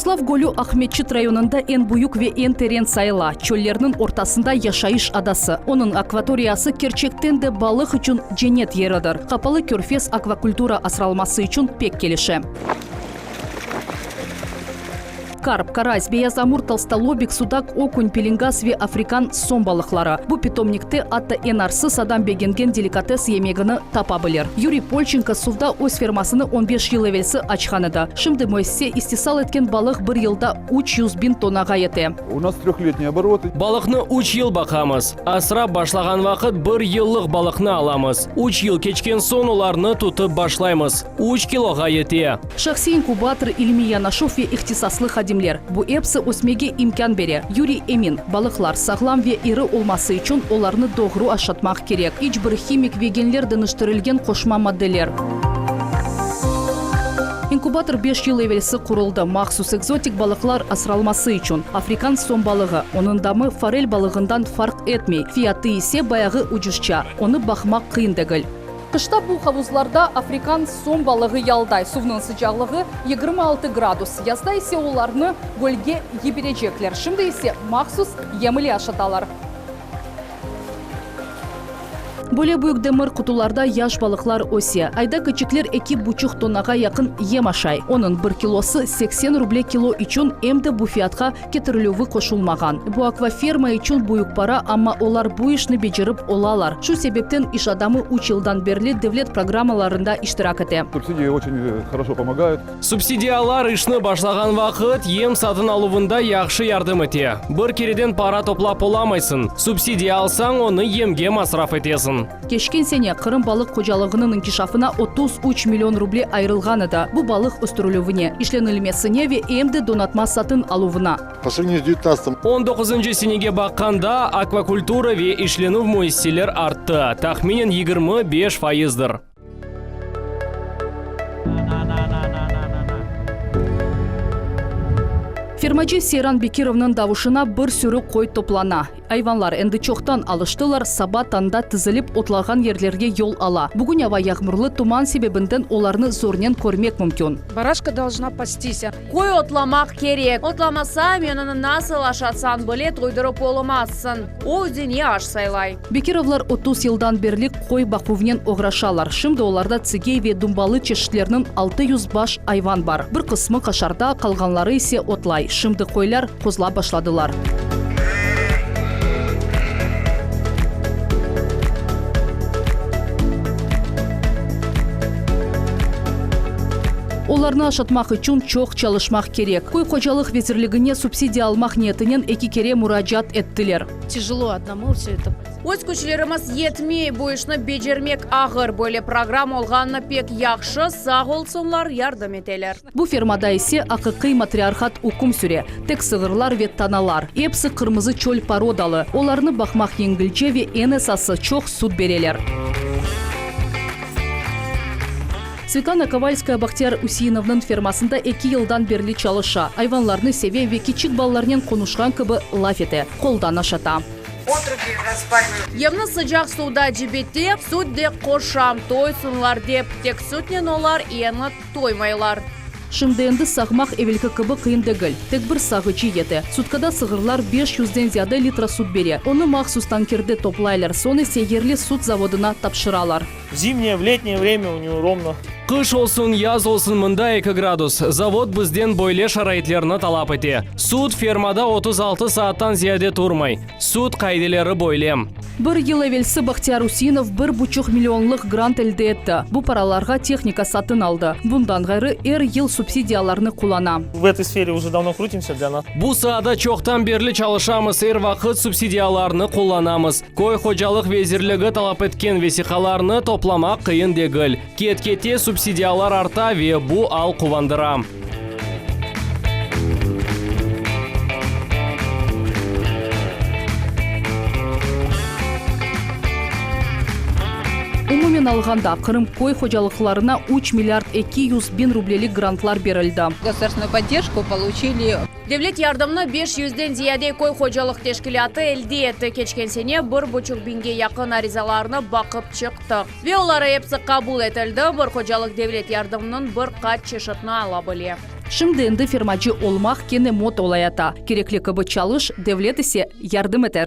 Qozlav gölü Aqmeçit rayonında eñ büyük ve eñ teren sayıla. Çöllerniñ ortasında yaşayış adası. Onıñ akvatoriyası kerçekten de balıq içün cennet yeridir. Qapalı körfez akvakultura asralması içün pek kelişe. Karp, karas, beyaz amur, tolstolobik, sudak, okun, pelengas ve afrikan som balıqları. Bu pitomnikte atta eñ arsız adam begengen delikates yemegini tapa bilir. Yuriy Polçenko suvda öz fermasını on beş yıl evelsi açqan edi. Şimdi müessise istisal etken balıq bir yılda 300 biñ tonnağa yete. U nas tröhletniy oborot. Balıqnı üç yıl baqamız. Asrap başlağan vaqıt bir yıllıq balıqnı alamız. Üç yıl keçken soñ olarnı tutıp başlaymız. Üç kiloğa yete. Şahsiy inkubator, ilmiy yanaşuv ve ihtisaslı hadimler, bu episi ösmege imkân bere. Yuriy emin, balıqlar sağlam ve iri olması içün olarnı doğru aşatmaq kerek. İç bir himik ve genler deñiştirilgen qoşma maddeler. İnkubator beş yıl evelsi quruldı, mahsus ekzotik balıqlar asralması içün. Afrikan som balığı, onıñ damı forel balığından farq etmey, fiyatı ise bayağı ucuzça, onı baqmaq qıyın degil. Qışta bu havuzlarda afrikan som balığı yalday, suvnıñ sıcaqlığı 26 gradus, yazda ise olarnı gölge yiberecekler, şimdi ise mahsus yem ile aşatalar. Böyle büyük demir qutularda yaş balıqlar öse. Ayda kiçikler eki buçuq tonnağa yaqın yem aşay. Onıñ bir kilosı 80 ruble kilo içün, em de bu fiyatqa ketirilüvi qoşulmağan. Bu akvaferma içün büyük para, amma olar bu işni becerip olalar. Şu sebepten iş adamı üç yıldan berli devlet programmalarında iştirak ete. Subsidiya oçen horoşo pomogayut. Subsidiyalar işni başlağan vaqıt yem satın aluvında yahşı yardım ete. Bir kereden para toplap olamaysıñ. Subsidiya alsañ, onı yemge masraf etesiñ. Keçken sene Qırım balıq hocalığınıñ inkişafına 33 million ruble ayırılğan edi, bu balıq östürilüvine, işlenilmesine ve em de donatma satın aluvına. Po sravneniyu s devyatnadtsatım. On doquzıncı senege baqqanda, akvakultura ve işlenüv müessiseler arttı, tahminen 25 fayızdır. Fermacı Seyran Bekirovnıñ davuşına bir sürü qoy toplana. Ayvanlar endi çoqtan alıştılar, saba tañda tizilip otlağan yerlerge yol ala. Bugün ava yağmurlı, tuman sebebinden olarnı zornen körmek mümkün. Barashka dolžna pastisya. Qoy otlamaq kerek. Otlamasa, men onı nasıl aşatsañ bile toydurıp olamazsıñ. O özüne aş saylay. Bekirovlar 30 yıldan berli qoy baquvnen oğraşalar. Şimdi olarda tsigey ve dumbalı çeşitlerniñ 600 baş ayvan bar. Bir qısmı qaşarda, qalğanları ise otlay. Şimdi qoylar qozlap başladılar. Olarnı aşatmaq içün çoq çalışmaq kerek. Köy hocalıq vezirligine subsidiya almaq niyetinen eki kere muracaat ettiler. Tijelo odnomu vse eto. Öz küçlerimiz yetmey, bu işni becermek ağır. Böyle programma olğanını pek yahşı, sağ olsunlar, yardım eteler. Bu fermada ise aqiqiy matriarhat üküm süre, tek sığırlar ve tanalar. Episi qırmızı çöl porodalı, olarnı baqmaq yengilce ve eñ esası, çoq süt bereler. Svetlana Kovalskaya Bahtiyar Üseinovnıñ fermasında eki yıldan berli çalışa. Ayvanlarnı seve ve kiçik balalarnen qonuşqan kibi laf ete, qoldan aşata. Yemni sıcaq suvda cibite, süt de qoşam, toysunlar dep. Tek sütnen olar endi toymaylar. Şimdi endi sağmaq evelki kibi qıyın degil. Tek bir sağıcı yete. Sutkada sığırlar beş yüzden ziyade litra süt bere. Onı mahsus tankerde toplaylar, soñ ise yerli süt zavodına tapşıralar. V zimneye, v letneye vremya u nego rovno. Qış olsun, yaz olsun mında eki gradus. Zavod bizden böyle şaraitlerni talap ete. Süt fermada 36 saattan ziyade turmay. Süt qaideleri böyle. Bir yıl evelsi Bahtiyar Üseinov bir buçuq millionlıq grant elde etti. Bu paralarğa tehnika satın aldı. Bundan ğayrı, er yıl subsidiyalarnı qullana. V etoy sfere uje davno krutimsya, dlâ nas. Bu saada çoqtan berli çalışamız, er vaqıt subsidiyalarnı qullanamız. Köy hocalıq vezirligi talap etken vesiqalarnı toplamaq qıyın degil. Ket-kete subsidiyalar arta ve bu al quvandıra. Umumen alğanda, Qırım köy hocalıqlarına üç milliard 200 biñ rublelik grantlar berildi. Gosudarstvennuyu podderjku poluçili. Devlet yardımını beş yüzden ziyade köy hocalıq teşkilâtı elde etti. Keçken sene bir buçuq biñge yaqın arizalarnı baqıp çıqtıq. Ve olar episi qabul etildi, bir hocalıq devlet yardımınıñ bir qaç çeşitini ala bile. Şimdi endi fermacı olmaq kene mot olayata. Kerekli kibi çalış, devlet ise yardım eter.